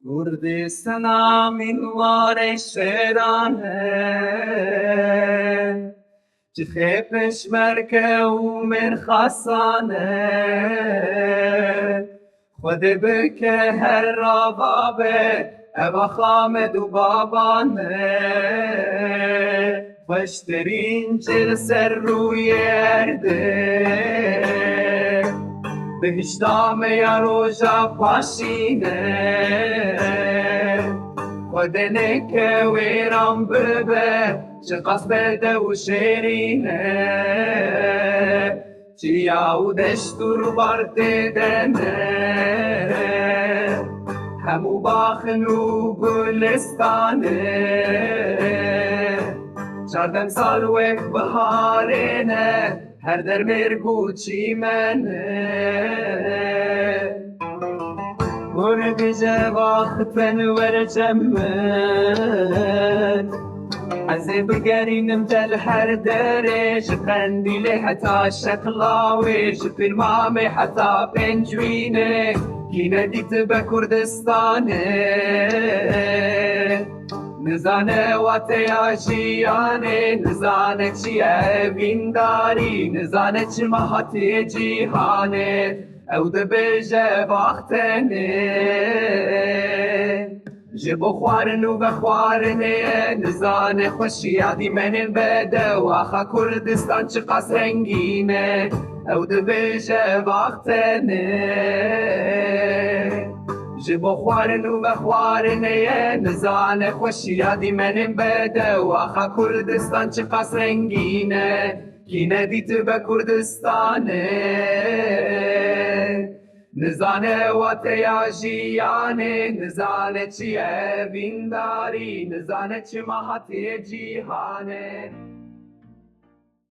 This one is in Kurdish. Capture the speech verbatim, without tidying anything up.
Kurdistana min warê şêran e, cixê pêşmerge û mêrxasan e. Xwedê bike her rava be, ev axa me du baban e. Xweştirîn çi li ser rûyê erdê, bihişta me ya roja paşîne. Xwedê neke wêran bibe, çiqas bedew û şêrîn e. Çiya û deşt û rûbar tê de ne, hemû baxin û gulistan e. Çardeh sal wek biharê ne, her der mêrg û çîmen e. Gor gije vaxten were cem min. Ez ê bigerînim te li her derê, ji Qendîlê heta Şeqlawê, ji Pîrmamê heta Pêncwînê. Kî nedîtibe Kurdistanê, nizane wateya jiyanê, nizane çi ye evîndarî, nizane çima hatiye cîhanê. Ew dibêje vaxtenê, ji bo xwarin û vexwarinê ye, nizane xweşiya dîmenên bedew, axa Kurdistan çiqas rengîn e. Ew dibêje vaxtenê, ji bo xwarin û vexwarinê ye, nizane xweşiya dîmenên bedew, axa Kurdistan çiqas rengîn e. Kî nedîtibe Kurdistanê, nizane wateya jiyanê, nizane çi ye evîndarî, nizane çima hatiye cîhanê.